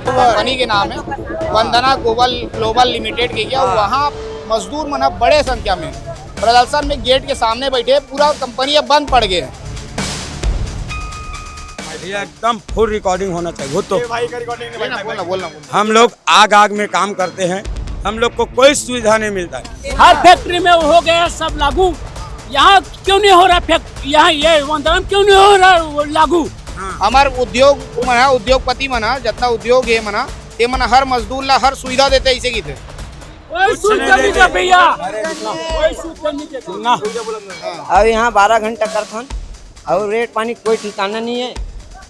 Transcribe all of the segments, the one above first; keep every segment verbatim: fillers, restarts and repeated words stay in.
Company के नाम है वंदना ग्लोबल, ग्लोबल लिमिटेड के क्या, वहाँ मजदूर मन ह बड़े संख्या में प्रदर्शन में गेट के सामने बैठे, पूरा कंपनी अब बंद पड़ गए। भैया, एकदम फुल रिकॉर्डिंग होना चाहिए, वो तो। ये भाई का रिकॉर्डिंग नहीं, ये ना, भाई, बोलना, बोलना, बोलना। हम लोग आग आग में काम करते हैं, हम लोग को कोई सुविधा नहीं मिलता है। हर फैक्ट्री में हो गया सब लागू, यहाँ क्यों नहीं हो रहा फैक्ट-, यहाँ ये वंदना में क्यों नहीं हो रहा वो लागू? हमार उद्योग मन ह, उद्योगपति मन ह, जतना उद्योग हे मन ह, ते मन ह हर मजदूर ला हर सुविधा देते, ऐसे की थे। कोई सुविधा नहीं दे भैया, कोई सुविधा नहीं दे। ना। अब यहाँ बारह घंटा करथन और रेट पानी कोई ठिकाना नहीं है,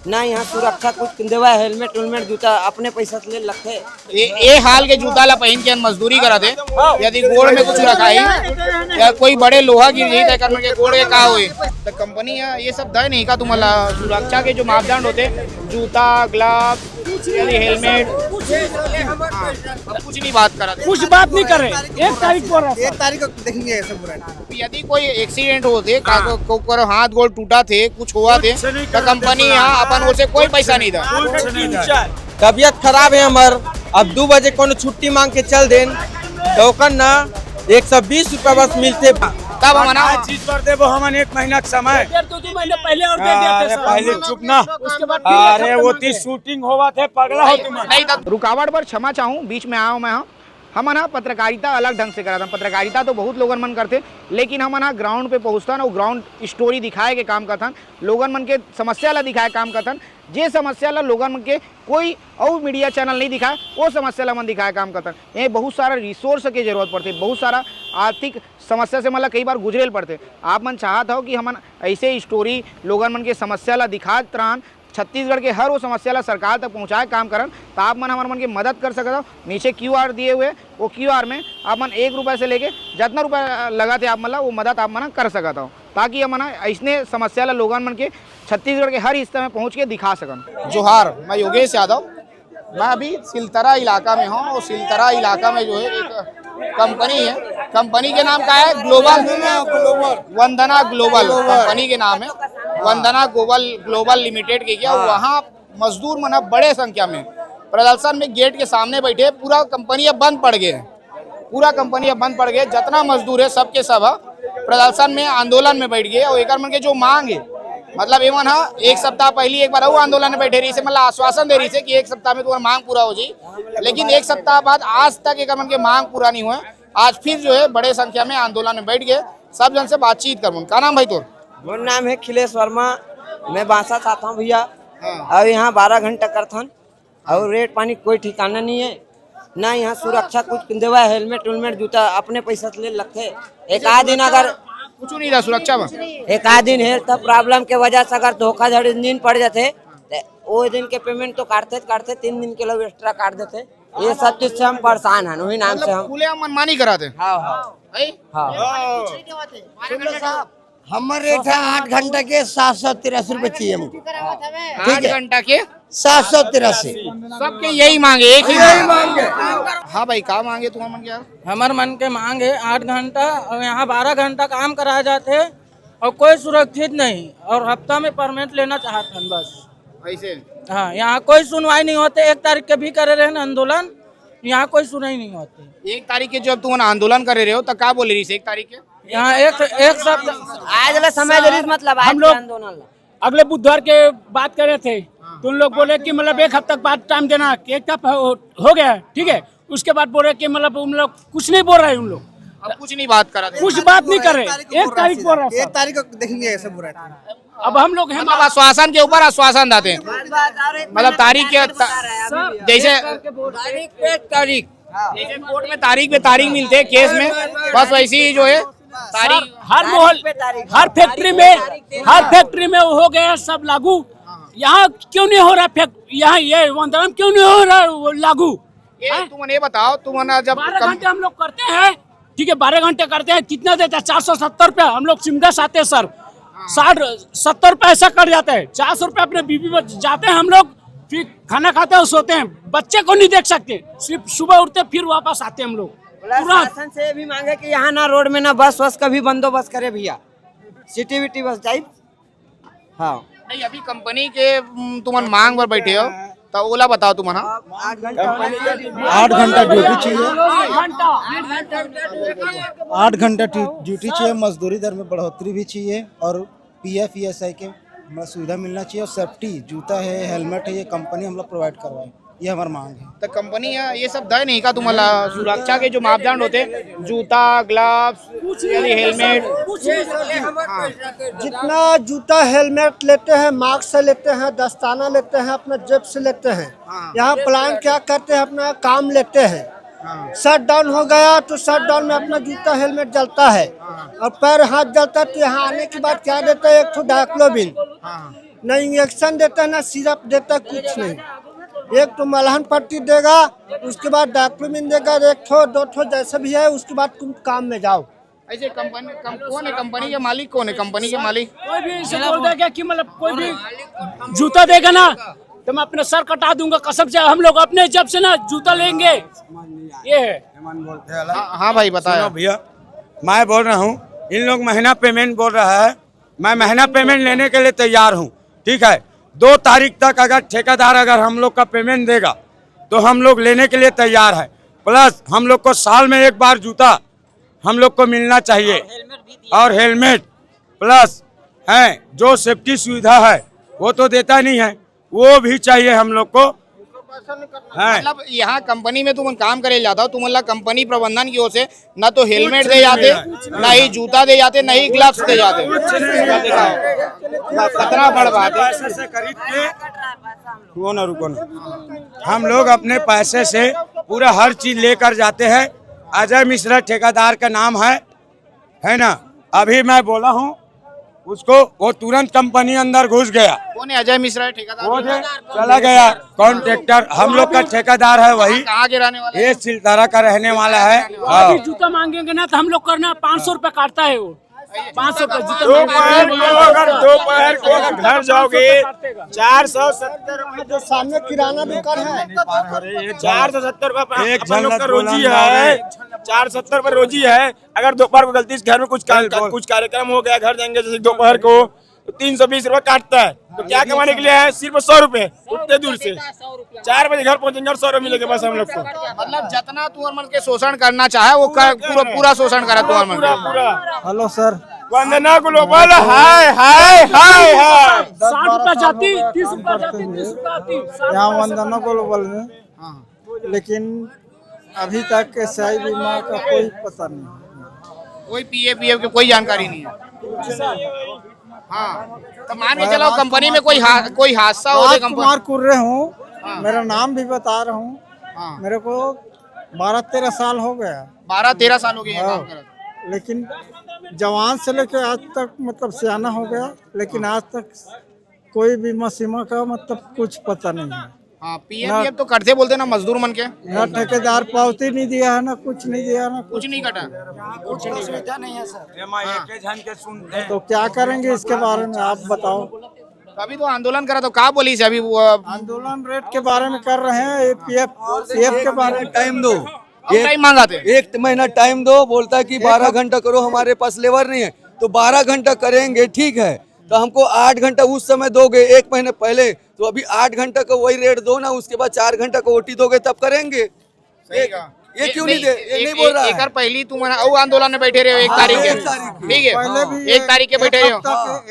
ना यहाँ सुरक्षा कुछ देवा है, हेलमेट उलमेट जूता अपने पैसा से ले लगथे। ये, ये हाल के जूता ला पहन के मजदूरी करत हे। यदि गोड़ में कुछ रखाई या कोई बड़े लोहा गिर जाई, त एकर मन के गोड़ के का होई? त कंपनी ह ये सब दे नहीं का तुमन ला? सुरक्षा के जो मापदंड होते, जूता, ग्लव्स, यदि हेलमेट, हाँ, अब कुछ नहीं बात करत हे। कुछ बात नहीं कर रहे। एक तारीख को रहा। एक तारीख को देखेंगे ऐसे पूरा। यदि कोई एक्सीडेंट होते, का-, हाँ। को-, को-, को-, हाथ गोड़ टूटा थे, कुछ हुआ थे, कुछ नहीं तो करत हे कंपनी पूरा। यहाँ अपन ओर से कोई पैसा नहीं था। कुछ नहीं था। तबीयत खराब है हमर, अब दू बजे कोनो छुट्टी मांग के चल देन, तो ओकर ना एक सौ बीस रुपया बस मिलते। तब हम ना आज चीज कर देबो हमन एक महीना के समय। डेढ़ दो, दो महीने पहले और दे देते अरे सर। पहले चुप ना। उसके बाद फिर अरे वो तीस शूटिंग होवा थे, पगला हो तुम। नहीं, तब रुकावट पर क्षमा चाहूँ, बीच में आया हूँ मैं, हाँ। हमन ह पत्रकारिता अलग ढंग से करत हन। पत्रकारिता तो बहुत लोगन मन करथे, लेकिन हमन ह ग्राउंड पे पहुँचथन अउ ग्राउंड स्टोरी दिखाए के काम करथन। लोगन मन के समस्या ला दिखाए काम करथन। जे समस्या ला लोगन मन के कोई अउ मीडिया चैनल नहीं दिखाए, वो समस्या ला हमन दिखाए काम करथन। ये बहुत सारा रिसोर्स के जरूरत पड़थे, बहुत सारा आर्थिक समस्या से हमन ला कई बार गुजरे ल पड़थे। आप मन चाहत हव कि हमन ऐसे स्टोरी लोगन मन के समस्या ला दिखात रहन, छत्तीसगढ़ के हर वो समस्या ला सरकार तक पहुँचाए काम करन, त आप मन हमर मन के मदद कर सकत हव। नीचे क्यूआर दिए हुए, वो क्यूआर में आप मन एक रुपया से लेके जितना रुपया लगत हे आप मन ला, वो मदद आप मन कर सकत हव, ताकि हमन ह अइसने समस्या ला लोगन मन के छत्तीसगढ़ के हर हिस्सा में पहुँच के दिखा सकन। जोहार, मैं योगेश यादव। मैं अभी सिलतरा इलाका में हूँ और सिलतरा इलाका में जो है एक कंपनी है, कंपनी के नाम का है ग्लोबल, वंदना ग्लोबल कंपनी के नाम है, वंदना ग्लोबल, ग्लोबल लिमिटेड के क्या, वहाँ मजदूर मन ह बड़े संख्या में प्रदर्शन में गेट के सामने बैठे, पूरा कंपनी अब बंद पड़ गए। पूरा कंपनी अब बंद पड़ गए, जतना मजदूर है सबके सब ह प्रदर्शन में, आंदोलन में बैठ गए। और एकर मन के जो मांग है, मतलब एमन ह एक सप्ताह पहले एक बार अउ आंदोलन में बैठे रहिसे, मतलब आश्वासन दे रहिसे कि एक सप्ताह में तुम्हारा मांग पूरा हो जाई, लेकिन एक सप्ताह बाद आज तक एकर मन के मांग पूरा नहीं हुए। आज फिर जो है बड़े संख्या में आंदोलन में बैठ गए। सब जन से बातचीत करबो। का नाम भाई तोर? मोर नाम है खिलेश वर्मा, मैं बांसा से आता हूँ भैया। हाँ। और यहाँ बारह घंटा करथन और रेट पानी कोई ठिकाना नहीं है, ना यहाँ सुरक्षा कुछ देवा है, हेलमेट उलमेट जूता अपने पैसा से ले लगथे। एक आध दिन अगर कुछ नहीं रहा सुरक्षा में। एक आध दिन हेल्थ प्रॉब्लम के वजह से अगर धोखाधड़ी दिन पड़ जाते, तो वो दिन के पेमेंट तो काटते काटते तीन दिन के लोग एक्स्ट्रा काट देते। ये सब चीज से हम परेशान हैं, वही नाम से मतलब हम खुले मनमानी कराते हैं। हाँ, हाँ। है? हाँ। हाँ। हमर रेट है आठ घंटा के सात सौ तिरासी रुपए चाहिए हमको। आठ घंटा के सात सौ तिरासी। सबके यही मांगे, एक ही यही मांग। मांगे। हाँ भाई, का मांगे तुम्हारा मन के यार? हमर मन के मांग है आठ घंटा और यहाँ बारह घंटा काम कराया जाते हैं और कोई सुरक्षित नहीं और हफ्ता में परमिट लेना चाहत हन बस। ऐसे? हाँ, यहाँ कोई सुनवाई नहीं होते। एक तारीख के भी करे रहे ना आंदोलन, यहाँ कोई सुनवाई नहीं होते। एक तारीख के जब तुम आंदोलन करे रहे हो तो का बोले रही एक तारीख के? यहाँ एक एक शब्द आज वाला समय दे रही, मतलब आज हम के लोग आंदोलन ला। अगले बुधवार के बात करे थे, तो उन लोग बोले कि मतलब एक हफ्ता के बाद टाइम देना, कि एक हफ्ता हो, हो गया है, ठीक है। उसके बाद बोले कि मतलब उन लोग कुछ नहीं बोल रहे हैं उन लोग। अब कुछ नहीं बात करा थे। कुछ बात नहीं कर रहे। एक तारीख बोल रहा है एक सर। तारीख को देखेंगे ऐसे बोल रहे थे। अब हम लोग हैं मतलब आश्वासन के ऊपर आश्वासन देते हैं। मतलब तारीख के ता-, सर, जैसे तारीख पे तारीख। जैसे कोर्ट में तारीख पे तारीख मिलते हैं केस में, बस वैसे ही जो है तारीख। हर मोहल, हर फैक्ट्री में, हर फैक्ट्री में हो गया सब लागू। यहाँ क्यों नहीं हो रहा फैक्ट-, यहाँ ये वंदना में क्यों नहीं हो रहा वो लागू? ये हैं? तुम ये बताओ, तुम ना जब बारह कम- घंटे हम लोग करते हैं, ठीक है, बारह घंटे करते हैं, कितना देता है? चार सौ सत्तर रुपया। हम लोग सिमडेगा से आते हैं सर, साठ सत्तर रुपया ऐसा कट जाता है, चार सौ रुपया अपने बीबी पर जाते हैं हम लोग, फिर खाना खाते हैं और सोते हैं, बच्चे को नहीं देख सकते, सिर्फ सुबह उठते फिर वापस आते हैं हम लोग। बोला, शासन से ये भी मांगे कि यहाँ ना रोड में ना बस वस का भी बंदोबस्त करे भैया, सिटी विटी बस टाइप। हाँ। नहीं, अभी कंपनी के, उम, तुमन मांग बर बैठे हो, तो ओला बताओ तुमन, हाँ। आठ घंटा ड्यूटी चाहिए। आठ घंटा ड्यूटी चाहिए, मजदूरी दर में बढ़ोतरी भी चाहिए और पी एफ ई एस आई के, मतलब, सुविधा मिलना चाहिए और सेफ्टी, जूता है, हेलमेट है, ये कंपनी हम लोग प्रोवाइड करवाए, ये हमारी मांग है। तो कंपनी ये सब दे नहीं का तुम्हारा, सुरक्षा के जो मापदंड होते, जूता, ग्लव्स, यानी हेलमेट? हाँ। जितना जूता, हेलमेट लेते हैं, मास्क से लेते हैं, दस्ताना लेते हैं, अपना जेब से लेते हैं। हाँ। यहाँ प्लांट क्या करते हैं, अपना काम लेते हैं। हाँ। शट डाउन हो गया तो शट डाउन में अपना जूता, हेलमेट जलता है। हाँ। और पैर हाथ जलता है, तो यहाँ आने के बाद क्या देता है? एक ठो डायक्लोबिन। हाँ। ना इंजेक्शन देता है, ना सिरप देता है, कुछ नहीं। एक तो मलहम पट्टी देगा, उसके बाद डायक्लोबिन देगा, एक ठो दो ठो जैसे भी है, उसके बाद तुम काम में जाओ। ऐसे कंपनी कम, कौन है कंपनी के मालिक? कौन है कंपनी के मालिक? कोई भी इसे बोल देगा कि, मतलब, कोई भी जूता देगा ना, तो मैं अपने सर कटा दूंगा कसम से। हम लोग अपने जब से ना जूता लेंगे, ये है। हाँ, हाँ भाई, बताया। सुनो भैया, मैं बोल रहा हूँ, इन लोग महीना पेमेंट बोल रहा है, मैं महीना पेमेंट लेने के लिए तैयार हूँ। ठीक है, दो तारीख तक अगर ठेकेदार अगर हम लोग का पेमेंट देगा तो हम लोग लेने के लिए तैयार है। प्लस हम लोग को साल में एक बार जूता हम लोग को मिलना चाहिए और हेलमेट, प्लस है जो सेफ्टी सुविधा है वो तो देता नहीं है, वो भी चाहिए हम लोग को। है। मतलब, यहाँ कंपनी में तुम काम करे जाता हो, तुमला कंपनी प्रबंधन की ओर से ना तो हेल्मेट दे जाते, ना ही जूता दे जाते, ना ही ग्लव्स दे जाते। कितना बड़ बात है। रुको ना, रुको ना। हम लोग अपने पैसे से पूरा हर चीज लेकर जाते हैं। अजय मिश्रा ठेकेदार का नाम है, है ना? अभी मैं बोला हूँ उसको, वो तुरंत कंपनी अंदर घुस गया। कौन है अजय मिश्रा, ठेकेदार? वो जो चला गया कॉन्ट्रैक्टर, हम लोग का ठेकेदार है वही। कहाँ के रहने वाले? ये सिलतारा का रहने वाला है। हाँ। अभी जूता मांगेंगे ना तो हम लोग करना, पाँच सौ रुपया काटता है वो। पाँच सौ का जूता दोपहर को, अगर दोपहर को अगर घर जाओगे, चार सौ सत्तर रुपये, जो सामने किराना दुकान है, चार सौ सत्तर रुपये अपन लोग का रोजी है, चार सौ सत्तर रुपये रोजी है। अगर दोपहर को गलती से घर में कुछ का-, कुछ कार्यक्रम हो गया, घर जाएंगे जैसे दोपहर को, तो तीन सौ बीस रुपये काटता है। तो क्या कमाने के लिए आया? सिर्फ सौ रुपये, उतने दूर से। चार बजे घर पहुंचेंगे और सौ रुपये मिलेंगे बस हम लोग को। मतलब, जितना तुअर मन के शोषण करना चाहे, वो कर, पूरा, पूरा शोषण करा तुअर मन के। पूरा। Hello sir. Vandana global, hi, hi, hi, hi. साठ रुपया जाती, तीस रुपया जाती, तीस रुपया आती, साठ यहाँ रुपया से वंदना ग्लोबल में। हाँ। लेकिन अभी तक एस आई बीमा का कोई पता नहीं। कोई पी एफ, पी एफ की कोई जानकारी नहीं है। हाँ, तो मान के चलो, कंपनी में कोई हा-, कोई हादसा हो जाए, कंपनी। राजकुमार कुर्रे हूँ, हाँ। मेरा नाम भी बता रहा हूँ। हाँ। मेरे को बारह तेरह साल हो गया। बारह तेरह साल हो गए ये काम करत। लेकिन जवान से लेके आज तक, मतलब, सियाना हो गया, लेकिन आज तक कोई बीमा सीमा का, मतलब, कुछ पता नहीं है। हाँ, पी एफ, ना पी एफ तो कटते बोलते ना मजदूर मन के। ना ठेकेदार पावती नहीं दिया है, ना कुछ नहीं दिया, ना कुछ नहीं कटा। कुछ नहीं, सुविधा नहीं है सर। एमा एके झन के सुनते हैं। तो क्या करेंगे इसके बारे में, आप बताओ। तो अभी तो आंदोलन करा, तो का बोली से अभी वो, अ, आंदोलन रेट के बारे में कर रहे हैं, ये पी एफ, पी एफ के बारे में। टाइम दो। अब एक टाइम मांगा थे। एक महीना टाइम दो, बोलता है कि बारह घंटा करो, हमारे पास लेबर नहीं है, तो बारह घंटा करेंगे, ठीक है, तो हमको आठ घंटा उस समय दोगे एक महीने पहले, तो अभी आठ घंटा का वही रेट दो ना, उसके बाद चार घंटा का ओ टी दोगे, तब करेंगे। सही कहा। ये क्यों नहीं दे, ये नहीं बोल रहा है? एकर पहली तुम अउ आंदोलन में बैठे रहे हो एक तारीख के, ठीक है, एक तारीख के बैठे रहे हो,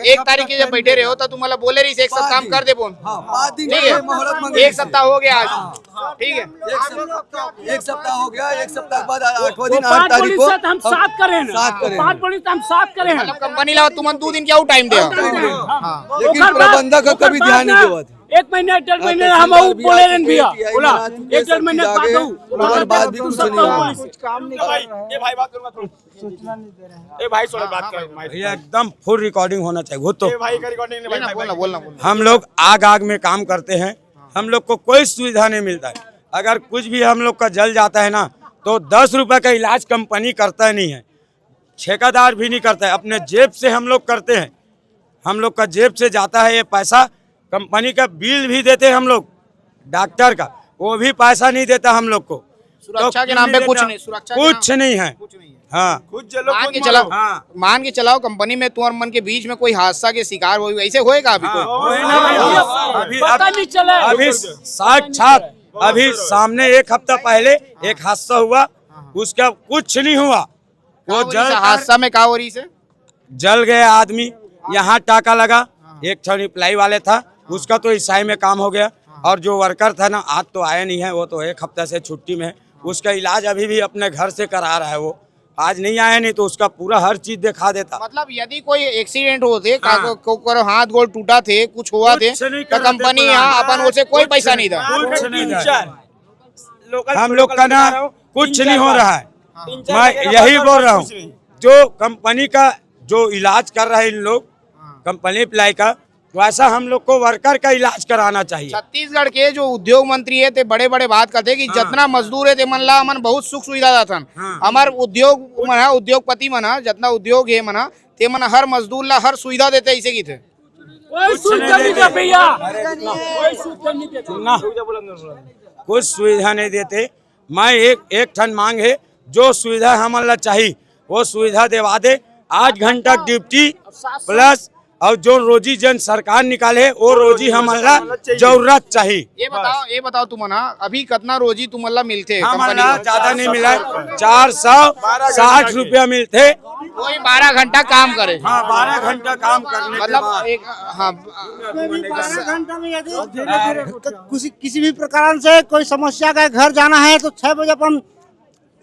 एक तारीख के जब बैठे रहे हो तो तुम्हारा बोले रही एक सप्ताह में कर दे बोल, हाँ, पाँच दिन के लिए मोहलत मांगे, एक सप्ताह हो गया आज। हाँ। ठीक है, एक सप्ताह, एक सप्ताह हो गया, एक सप्ताह के बाद आठवां दिन, आठ तारीख को हम सात करे हैं, सात करे हैं। पाँच बोली तो हम सात करे हैं। मतलब, कंपनी लाओ, तुम दो दिन क्या टाइम दे। हाँ। लेकिन प्रबंधक का कभी ध्यान नहीं देवा। एक महीने, डेढ़ महीने हम बोले रहन भैया, बोला, एक डेढ़ महीने बाद दो। ओकर बाद भी कुछ नहीं हुआ। कुछ काम नहीं कर रहे हैं। ये भाई बात करूंगा थोड़ा। सूचना नहीं दे रहे हैं। ए भाई, थोड़ा बात कर, माइक। भैया, एकदम फुल रिकॉर्डिंग होना चाहिए, वो तो। ए भाई का रिकॉर्डिंग नहीं, भाई, बोलना, भाई, बोलना, बोलना। हम लोग आग, आग में काम करते हैं, हम लोग को कोई सुविधा नहीं मिलता है। अगर कुछ भी हम लोग का जल जाता है ना, तो दस रुपए का इलाज कंपनी करता नहीं है, ठेकेदार भी नहीं करता है, अपने जेब से हम लोग करते हैं। हम लोग का जेब से जाता है ये पैसा, कंपनी का बिल भी देते हैं हम लोग, डॉक्टर का, वो भी पैसा नहीं देता हम लोग को। सुरक्षा के नाम पे कुछ नहीं, सुरक्षा के नाम कुछ नहीं है। कुछ नहीं है। हाँ। खुद चलो, मान के चलाओ। हाँ। मान के चलाओ, कंपनी में तुम्हार मन के बीच में कोई हादसा के शिकार हो, ऐसे होएगा अभी कोई? अभी पता नहीं चला। अभी साक्षात अभी सामने एक हफ्ता पहले एक हादसा हुआ, उसका कुछ नहीं हुआ। वो जल हादसा में क्या हो रही से? जल गया आदमी। यहाँ टाका लगा, एक ठन प्लाई वाले था, उसका तो ईसाई में काम हो गया। और जो वर्कर था ना, आज तो आया नहीं है, वो तो एक हफ्ता से छुट्टी में है। उसका इलाज अभी भी अपने घर से करा रहा है वो। आज नहीं आया, नहीं तो उसका पूरा हर चीज दिखा देता। मतलब यदि कोई एक्सीडेंट होते, का-, हाँ। को-, को-, को-, हाथ गोड़ टूटा थे, कुछ हुआ थे, तो कंपनी यहाँ अपन उसे कोई पैसा नहीं था। कुछ नहीं था। हम लोग का ना कुछ नहीं हो रहा है। मैं यही बोल रहा हूँ, जो कंपनी का जो इलाज कर रहा है इन लोग, कंपनी प्लाई का, वैसा हम लोग को वर्कर का इलाज कराना चाहिए। छत्तीसगढ़ के जो उद्योग मंत्री है, ते बड़े बड़े बात करते कि हाँ। जितना मजदूर है, ते मन ला हमन बहुत सुख सुविधा देथन। हाँ। हमार उद्योग मन ह, उद्योगपति मन ह, जितना उद्योग है मन ह, ते मन हर मजदूर ला हर सुविधा देते, ऐसे की थे। कोई सुविधा नहीं दे भैया। कोई सुविधा नहीं देते। ना, कुछ सुविधा नहीं देते। मैं एक, एक ठन मांग है, जो सुविधा हमन ला चाहिए, वो सुविधा देवा दे। आठ घंटा ड्यूटी प्लस और जो रोजी जन सरकार निकाले, वो रोजी हमन ला जरूरत चाहिए। ये बताओ, ये बताओ तुमन हा, अभी कितना रोजी तुमन ला मिलथे हमन कंपनी ला में? ज्यादा नहीं मिला, चार सौ साठ रुपया मिलथे। कोई बारह घंटा काम करे। हाँ, बारह घंटा काम करने के मतलब बाद। एक, हाँ, उसमें भी बारह घंटा में यदि किसी, किसी भी प्रकार से कोई समस्या का घर जाना है तो छह बजे अपन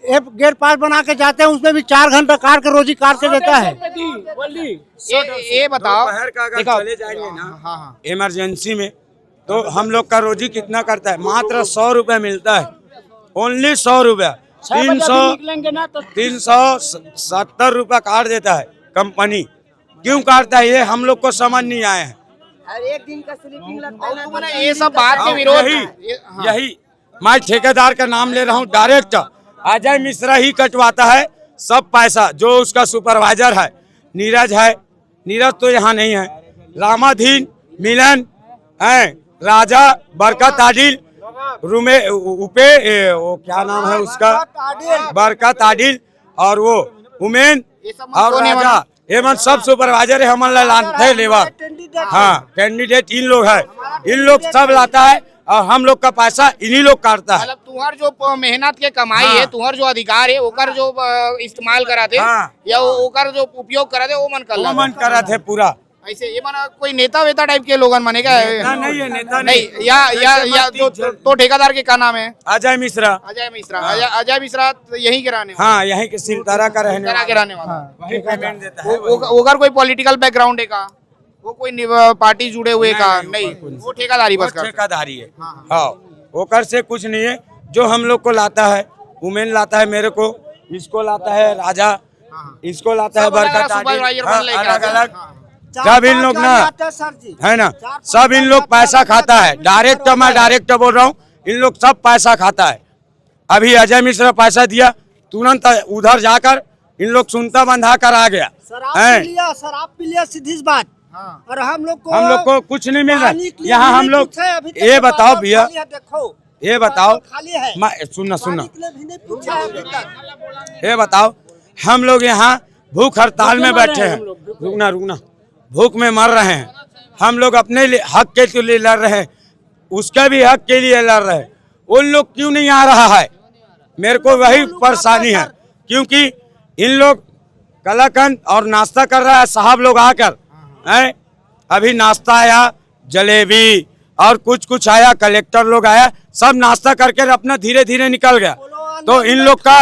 एक गेट पास बना के जाते हैं, उसमें भी चार घंटा काट के रोजी काट के देता है। ये, ये बताओ, दोपहर का अगर देखो, चले जाएंगे ना हाँ, हाँ। इमरजेंसी में, तो हम लोग का रोजी कितना करता है? मात्र सौ रुपया मिलता है, ओनली सौ रुपया। छह बजे तीन सौ, अभी निकलेंगे ना तो तीन सौ सत्तर रुपया काट देता है कंपनी। क्यों काटता है, ये हम लोग को समझ नहीं आया है। हर एक दिन का स्लीपिंग लगता है ना, तुमने ये सब बात के हाँ, विरोध यही, ये, हाँ। यही मैं ठेकेदार का नाम ले रहा हूँ, डायरेक्ट अजय मिश्रा ही कटवाता है सब पैसा। जो उसका सुपरवाइजर है, नीरज है, नीरज तो यहाँ नहीं है, रामाधीन, मिलन है, राजा, बरकत आदिल, रुमे, उ-, उपे, ए, वो क्या नाम है उसका, बरकत आदिल और वो उमेन और राजा, ये मन सब सुपरवाइजर है, हमन ला लानथे लेबर। हाँ, कैंडिडेट इन लोग है, इन लोग सब लाता है और हम लोग का पैसा इन्हीं लोग काटता है। मतलब तुम्हार जो प-, मेहनत के कमाई हाँ। है, तुम्हार जो अधिकार है, ओकर जो अ, इस्तेमाल कराते हाँ। या ओ- ओकर जो उपयोग कराते, वो मन कर वो लेता। मन करत है पूरा। ऐसे ये मन कोई नेता वेता टाइप के लोगन मने क्या? नेता नहीं है, नेता नहीं। नहीं, या, या, या तो, तो ठेकेदार के क्या नाम है? अजय मिश्रा। अजय मिश्रा। हाँ। अजय, अजय मिश्रा तो यहीं के रहने वाले। हाँ, यहीं के सिलतारा का रहने सिलतारा के वाला। रहने वाला। हाँ। वही पेमेंट देता वो, है, वो, वही। ओकर कोई पॉलिटिकल बैकग्राउंड है का? वो कोई नि-, अ, पार्टी जुड़े हुए का? नहीं, नहीं, ऊपर कोई वो नहीं। ठेकेदारी वो बस करता है। ठेकेदारी है। हाँ, हाँ। हाँ, ओकर से कुछ नहीं है। जो हम लोग को लाता है, उमेन लाता है मेरे को, इसको लाता है राजा, हाँ, हाँ। इसको लाता है सब अलग-अलग बरकत आदिल। सुपरवाइजर हाँ, बन लेके अलग आते हैं। अलग। हाँ। जब इन लोग ना, चार पाँच आते हैं सर जी। है ना, चार पाँच सब इन लोग आते हैं, पैसा खाता है। डायरेक्ट, मैं डायरेक्ट बोल रहा हूँ, इन लोग सब पैसा खाता है। अभी अजय मिश्रा पैसा दिया, तुरंत उधर जाकर इन लोग सुनता बंधा कर आ गया। शराब हैं? पी लिया, शराब पी लिया, सीधी सी बात। हाँ। और हम लोग को हम लोग को कुछ नहीं मिल रहा। पानी के लिए यहाँ नहीं हम लोग, पूछे, अभी तक ये तो बताओ बर्तन भैया, खाली है, देखो। ये बताओ, बर्तन खाली है। मैं, सुनना, सुनना। पानी के लिए भी नहीं पूछा है अभी तक। ये बताओ, हम लोग यहाँ भूख हड़ताल में भूख बैठे हैं। रुकना, रुकना। भूख में मर रहे हैं। हम लोग अपने लिए, हक के लिए लड़ रहे हैं, उसका भी हक के लिए लड़ रहे हैं। उन लोग क्यों नहीं आ रहा है, मेरे को वही परेशानी है। क्योंकि इन लोग कलाकंद और नाश्ता कर रहा है साहब लोग आकर, हैं? अभी नाश्ता आया, जलेबी और कुछ कुछ आया, कलेक्टर लोग आया, सब नाश्ता करके अपना धीरे धीरे निकल गया। तो इन लोग का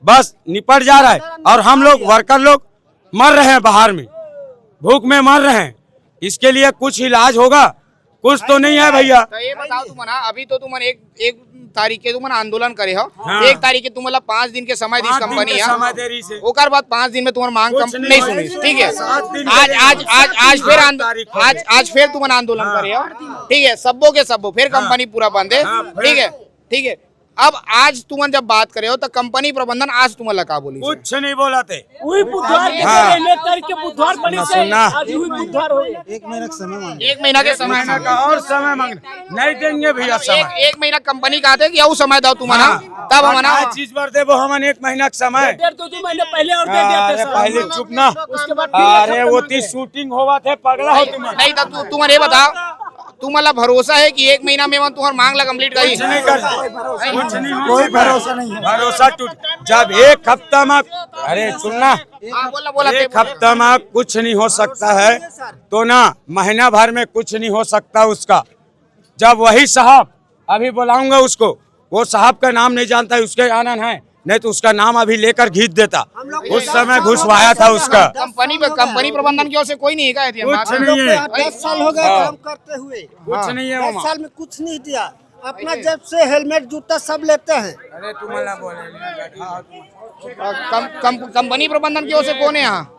बस निपट जा रहा है और हम लोग वर्कर लोग मर रहे हैं बाहर में, भूख में मर रहे हैं। इसके लिए कुछ इलाज होगा? कुछ तो नहीं है भैया। तो ये बताओ तुमन, अभी तो तुमन एक, एक तारीख के तुमन आंदोलन करे हो, हाँ। एक तारीख के तुमन ला पाँच दिन के समय दीस पाँच दिन कंपनी के है, समय दे रही से। ओकर बाद पाँच दिन में तुम्हारा मांग कुछ कम नहीं नहीं होगा। सुनी, ठीक है? सात दिन आज, के आज, आज, आज फिर सात आंदो-, तारीख को। आज, आज फिर तुमन आंदोलन हाँ। करे हो, ठीक है? सब्बो के सब्बो फिर हाँ। कंपनी पूरा बंद है, हाँ, फिर ठीक है? ठीक है, अब आज तुमन जब बात करे हो, तो कंपनी प्रबंधन आज तुमन ला का बोली? कुछ नहीं बोला थे। वही बुधवार के हाँ। दिन, एक तारीख के बुधवार बनी सुनना, से, सुनना। आज वही बुधवार हो गया। एक महीना का समय मांगे। एक महीना के एक समय महीना मांगे। का और समय मांगे। नहीं देंगे भैया एक, समय। एक महीना कंपनी का दे कि अउ समय दो तुमन, हाँ। तब हम ना। आज चीज भर देबो हमन एक महीना का समय। डेढ़ दो तीन महीने पहले और दे देते अरे सर। पहले चुप ना। उसके बाद फिर अरे वो तीस शूटिंग होवा थे, पगला हो तुम। नहीं तो तू, तुमन ये बताओ, तुमन ला भरोसा है कि एक महीना में मन तुम्हार मांग ला कंप्लीट करी? कुछ नहीं कर, कुछ नहीं हो कोई सकता है। भरोसा नहीं है। भरोसा टूट, जब एक हफ्ता में, अरे सुनना, हाँ, बोला, बोला, एक बोला। हफ्ता में कुछ नहीं हो सकता है, तो ना महीना भर में कुछ नहीं हो सकता उसका। जब वही साहब, अभी बुलाऊंगा उसको, वो साहब का नाम नहीं जानता है, उसके आनंद है, नहीं तो उसका नाम अभी लेकर घींच देता। उस समय घुसवाया था उसका। कंपनी में, कंपनी प्रबंधन की ओर से कोई नहीं है क्या? कुछ नहीं है। दस साल हो गए हाँ। काम करते हुए। कुछ हाँ। नहीं है दस मामा। साल में कुछ नहीं दिया। अपना जेब से हेलमेट, जूता सब लेते हैं। अरे तुम ना बोले, बैठा हो तुम। अ, कम, कम, कंपनी प्रबंधन की ओर से कौन है यहाँ?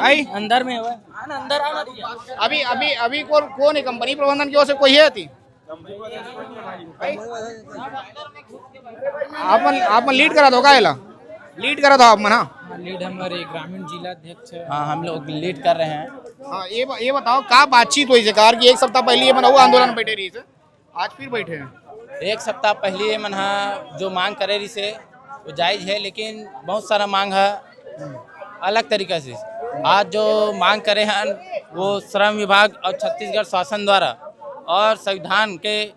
आई? अंदर में हुआ है। अभी, अभी, अभी कौन, कौन है कंपनी प्रबंधन की ओर से, कोई है थी? आप मन, आप मन लीड करा दो का एला? लीड करा दो आप मन, हाँ? लीड हमारे ग्रामीण जिला अध्यक्ष है। हाँ, हम लोग लीड कर रहे हैं। हाँ, ये ब-, ये बताओ, का बातचीत हुई सरकार की? एक सप्ताह पहले ये मन वो आंदोलन बैठे रही से, आज फिर बैठे हैं। एक सप्ताह पहले ये मन हा जो मांग करे रही से, वो जायज है, लेकिन बहुत सारा मांग है अलग तरीका से। आज जो मांग करे हैं, वो श्रम विभाग और छत्तीसगढ़ शासन द्वारा और संविधान के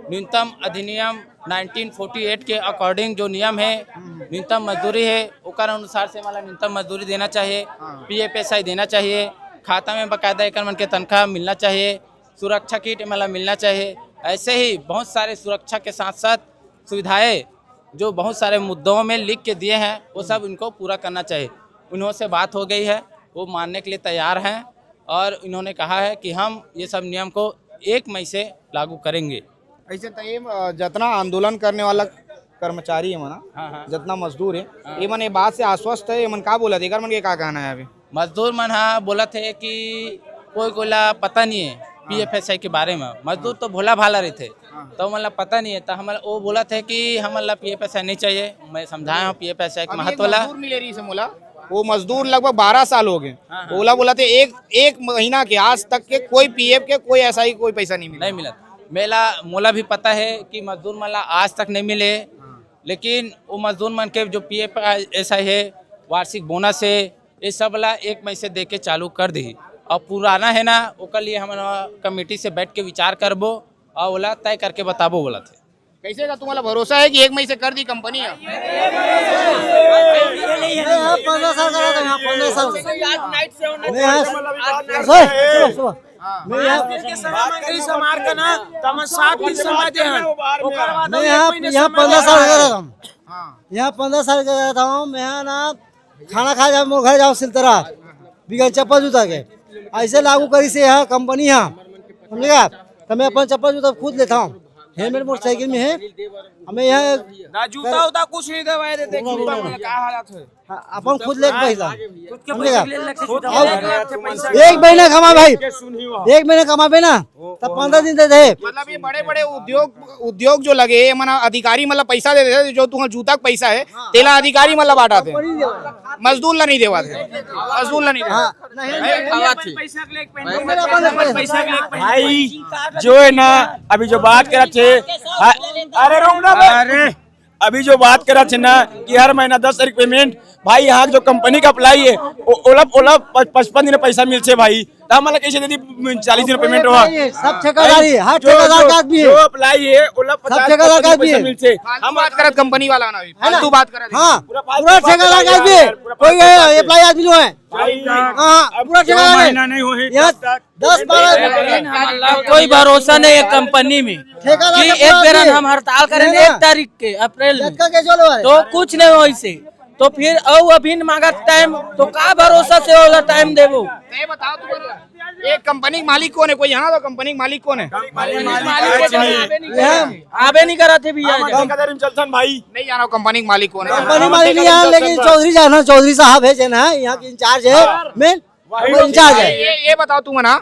न्यूनतम अधिनियम नाइनटीन फ़ोर्टी एट के अकॉर्डिंग जो नियम है, न्यूनतम मजदूरी है, ओकर अनुसार से मतलब न्यूनतम मजदूरी देना चाहिए, हाँ। पी एफ एस आई देना चाहिए, खाता में बाकायदा एकर मन के तनख्वाह मिलना चाहिए, सुरक्षा किट मतलब मिलना चाहिए। ऐसे ही बहुत सारे सुरक्षा के साथ साथ सुविधाएं जो बहुत सारे मुद्दों में लिख के दिए हैं, वो सब इनको पूरा करना चाहिए। उन्हों से बात हो गई है, वो मानने के लिए तैयार हैं और इन्होंने कहा है कि हम ये सब नियम को एक मई से लागू करेंगे। ऐसे तो ये, अ, जितना आंदोलन करने वाला कर्मचारी है मना, हाँ, हाँ। जितना मजदूर है, हाँ। ये मन ये बात से आश्वस्त है, ये मन का बोला थे, एकर मन के का कहना है अभी? मजदूर मन हा बोलत हे कि कोई कोई ला पता नहीं है हाँ। पी एफ एस आई के बारे में। मजदूर हाँ। तो भोला भाला रहिथे, हाँ। तो मन ला पता नहीं है, तो हमन वो बोलत हे कि हमन ला पी एफ एस आई नहीं चाहिए। मैं समझाया हूँ पी एफ एस आई के अभी एक महत्व ला। मजदूर मिले रही से मोला, वो मजदूर लगभग बारह साल हो गए। हाँ, हाँ। ओला बोलत हे एक, एक महीना के आज तक के कोई पी एफ के कोई एस आई कोई पैसा नहीं मिला। नहीं मिला। मेला, मोला भी पता है कि मजदूर मन ला आज तक नहीं मिले, हाँ। लेकिन वो मजदूर मन के जो पी एफ एस आई है, वार्षिक बोनस है, ये सब ला एक मई से दे के चालू कर दी। और पुराना है ना, ओकर लिए हमन कमेटी से बैठ के विचार करबो और ओला तय करके बताबो बोलत हे। कैसे का तुम्हारा भरोसा है कि एक मई से कर दी कंपनी है? मैं यहाँ पंद्रह साल का रहता हूँ, यहाँ पंद्रह साल से। मैं यहाँ, सुबह, सुबह, सुबह। हाँ। मैं यहाँ, पाँच दिन के समय मांगे से मार के ना, तो हम सात दिन समय दे हैं। ओकर बाद मैं हम यहाँ, एक महीने यहाँ समय पंद्रह साल का रहता हूँ। हाँ। यहाँ पंद्रह साल का रहता हूँ, मैं यहाँ ना खाना खा जाओ, मोर घर जाओ सिलतरा, बिगर चप्पल जूता के। ऐसे लागू करी से यहाँ कंपनी यहाँ, समझेगा? तो मैं अपन चप्पल जूता खुद लेता हूँ, हेलमेट मोटरसाइकिल में है। हमें यहाँ ना जूता उता कुछ नहीं देवाए देते, जूता में का हालत है। हाँ, अपन खुद लेके पैसा, खुद के समझेगा? पैसा ले लेके खुद जूता के लेके पैसा। एक महीना कमा भाई, एक महीना कमाबे ना, तब पंद्रह दिन दे दे। मतलब ये बड़े बड़े उद्योग, उद्योग जो लगे, ये मन अधिकारी मतलब पैसा दे देथे, जो तुम्हारा जूता का पैसा है, तेला अधिकारी मतलब बांटा थे। मजदूर ला नहीं देवा थे, मजदूर ला नहीं देवा। हाँ, नहीं, नहीं, नहीं, नहीं, पैसा के लेके पहन, पैसा के लेके पहन। भाई, जो है ना, अभी जो बात करत थे, हाँ, अरे रुक ना बे। अरे, अभी जो बात करत थे ना कि हर महीना दस तारीख पेमेंट, भाई, यहाँ जो कंपनी का अप्लाई है, ओ-, ओला, ओला प-, पचपन दिन पैसा मिलथे भाई, तो हमला कैसे दे दी चालीस दिन पेमेंट हुआ? सब ठेकेदारी, हर जो, ठेकेदार जो, का आदमी है। जो अप्लाई है, ओला सब पचास ठेकेदार का आदमी पैसा है। मिलथे। फालतू हम बात करत कंपनी वाला ना, है ना? फालतू बात करत। हाँ, पूरा फालतू पूरा बात ठेकेदार का आदमी है। पूरा कोई फालतू बात है। अप्लाई आदमी नहीं है। भाई, हाँ, अब पूरा दो ठेकेदार है। महीना नहीं हुई, यहाँ तब तक दस बारह कोई भरोसा नहीं है कंपनी में ठेकेदार कि का एक पूरा बेरन आदमी। हम हड़ताल करेंगे है ना? एक तारीख के अप्रैल में, जतका के जो लो है। तो कुछ नहीं हो इसे। तो फिर अउ अभी मांगत टाइम, तो का भरोसा से ओला टाइम देबो? ये बताओ तुम्हारा, ये कंपनी का मालिक कौन है? कोई जाना तो कंपनी का मालिक कौन है? मालिक कुछ नहीं। ये हम आबे नहीं करा थे भैया। हम ठेकेदारी में चलथन भाई। नहीं जाना कंपनी का मालिक कौन है? कंपनी मालिक नहीं जाना, लेकिन चौधरी जाना, चौधरी साहब है, जे ना यहाँ के इंचार्ज है, हाँ। मेन वही वो इंचार्ज है। ये, ये बताओ तुम ना,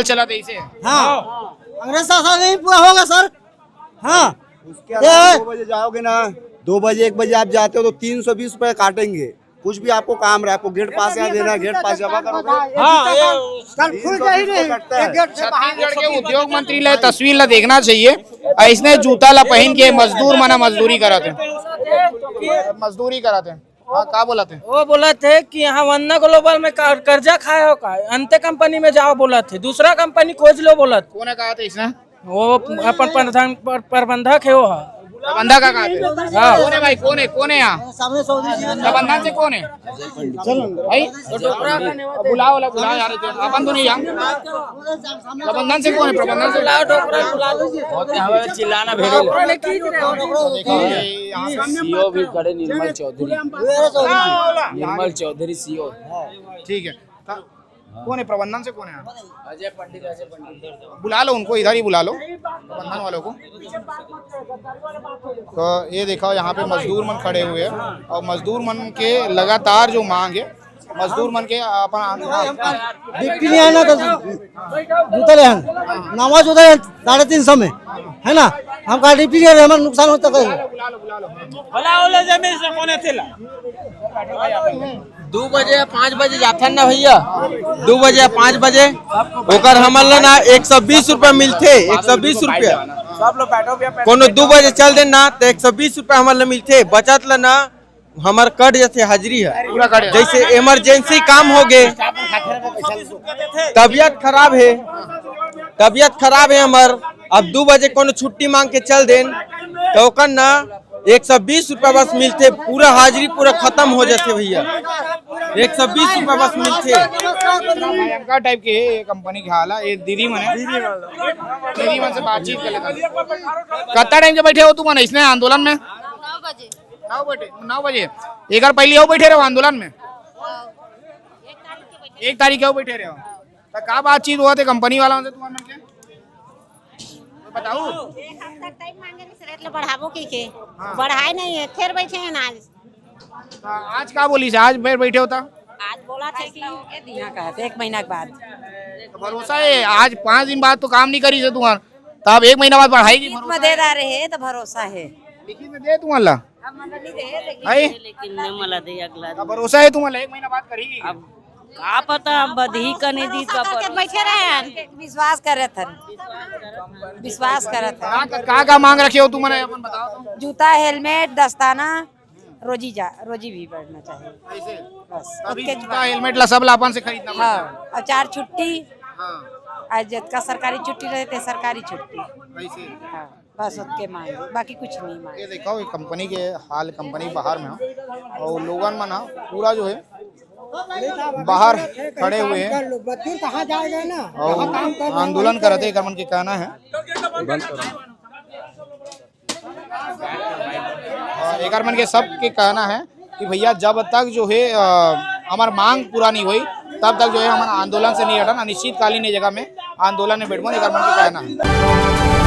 साल चला था इसे। हाँ, कांग्रेस शासन नहीं पूरा होगा सर। हाँ, उसके अलावा दो बजे जाओगे ना, दो बजे, एक बजे आप जाते हो तो तीन सौ बीस रुपए काटेंगे। कुछ भी आपको काम रहा, आपको गेट पास यहाँ देना है, गेट पास जमा करोगे। हाँ, ये कल खुल जाही नहीं, ये गेट से बाहर छत्तीसगढ़ के उद्योग मंत्री ला तस्वीर ला देखना चाहिए। अइसने जूता ला पहिन के मजदूर मन ह मजदूरी करत हे, मजदूरी करत हे। हाँ, का बोलत हे? वो बोलत हे कि यहाँ वंदना ग्लोबल में कर-, कर्जा खाए हो का, अंते कंपनी में जाओ बोलत हे, दूसरा कंपनी खोज लो बोलत। कोन ह कहा था इसने? वो अपन प्रधान, पर-, प्रबंधक हे वो ह। प्रबंधक का कहा थे? हाँ। कौन है भाई, कौन है, कौन है यहाँ? प्रबंधन से कौन है भाई? बुलाओ वाला, बुलाओ यार, अपन तो नहीं यहाँ। प्रबंधन से कौन है? प्रबंधन से बुलाओ, डोकरा बुला लो। बहुत यहाँ पे चिल्लाना भेड़े लोग। देखो, ये यहाँ पे सीओ भी खड़े, निर्मल चौधरी। निर्मल चौधरी सीओ। ठीक है। कौन है प्रबंधन से, कौन है? अजय पंडित, अजय पंडित। बुला लो उनको, इधर ही बुला लो प्रबंधन वालों को। तो ये देखो, यहाँ पे मजदूर मन खड़े हुए हैं और मजदूर मन के लगातार जो मांग है, मजदूर मन के अपन डिप्टी नहीं आना तो जूता ले आना। नमाज उधर है साढ़े तीन सौ में, है ना? हमका डिप्टी नहीं आना, हमारा नुकसान होता है। भला ओले जमीन से कोने थेला। दू बजे या पाँच बजे जाथन ना भैया, दू बजे या पाँच बजे, ओकर हमन ला ना एक सौ बीस रुपया मिलथे, एक सौ बीस रुपया। कोनो दू बजे चल देन ना, तो एक सौ बीस रुपया हमन ला मिलथे, बचत ला ना हमर कट जथे हाजिरी है। पूरा कट जाथे। जैसे इमरजेंसी काम हो गे, तबीयत खराब है, तबीयत खराब है हमर, अब दू बजे कोनो छुट्टी मांग के चल देन, तो ओकर ना एक सौ बीस रुपया बस मिलथे, पूरा हाजिरी पूरा खत्म हो जाथे भैया। एक सौ बीस रुपया बस मिलथे। भयंकर टाइप के ये कंपनी के हाल है। ये दीदी मन है, दीदी मन से बातचीत कर लेता हूँ। कितना टाइम के बैठे हो तुम मन इसने आंदोलन में? नौ बजे। नौ बजे, नौ बजे। एक बार पहले आओ बैठे रहो आंदोलन में। एक तारीख के बैठे रहो। तो का बातचीत हुआ थे कंपनी वाला से तुम्हारे मन के? बताओ। एक हफ्ता टाइम मांगे, इस रेट ले बढ़ाबो की के? हाँ। बढ़ाए नहीं है, फिर बैठे हैं ना आज। तो आज का बोली से? आज बैठ बैठे होता? आज बोला था कि यहाँ का है, तो एक महीना के बाद। तो भरोसा है, आज पाँच दिन बाद तो काम नहीं करी से तुम्हार, तो अब एक महीना बाद बढ़ाएगी, लिखित में दे रहा रहे तो भरोसा है। लिखित में दे तुम्हारा? हम नहीं दे, लेकिन है? लेकिन नहीं मला दे अगला तो दिन। भरोसा है तुम्हारा, एक महीना बाद करेगी? अब का पता, अब बधी का नहीं दी, भरोसा करके बैठे रहे हैं। विश्वास करे थे, विश्वास करे थे। का, का, का मांग रखे हो तुमने, अपन बताओ तो। जूता, हेलमेट, दस्ताना, रोजी जा, रोजी भी बढ़ना चाहिए। कैसे? बस, अभी ओके। जूता, हेलमेट ला सब ला अपन से खरीदना पड़ता है। हाँ, और चार छुट्टी। हाँ। आज जतका सरकारी छुट्टी रहे थे, सरकारी छुट्टी। कैसे? हाँ, बस ओके मांग, बाकी कुछ नहीं मांग। ये देखो, ये कंपनी के हाल, कंपनी बाहर में हो और लोगन मन ह पूरा जो है बाहर खड़े हुए हैं। मजदूर कहाँ जाएगा ना? और आंदोलन करते, एकर मन के कहना है। अ, एकर मन के सबके कहना है कि भैया, जब तक जो है, अ, हमार मांग पूरा नहीं हुई, तब तक जो है हम आंदोलन से नहीं हटन, अनिश्चितकालीन ये जगह में आंदोलन में बैठबन, एकर मन के कहना है।